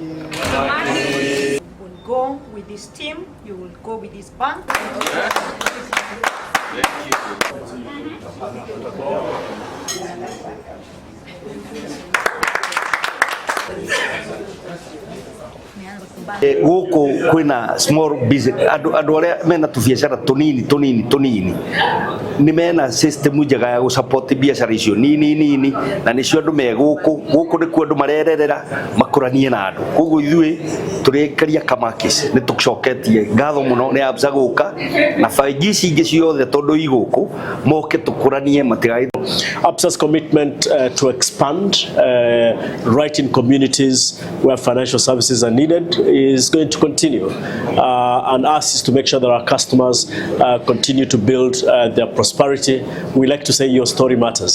You will go with this team, you will go with this bank. Guku kwina small business, andu aria mena tubiacara tunini tunini tunini ni mena system njega ya gusupport biacara icio nini nini, na nicio andu me guku guku nikuo andu marererera makuranie na andu. Koguo ithuĩ tũrĩkaria Kamakis nĩ tũcoketie ngatho mũno nĩ Absa gũka na bengi ici ingĩ ciothe tondũ i gũkũ moke tũkũranie matigai. Absa's commitment to expand right in communities where financial services are needed is going to continue, and us is to make sure that our customers continue to build their prosperity. We like to say your story matters.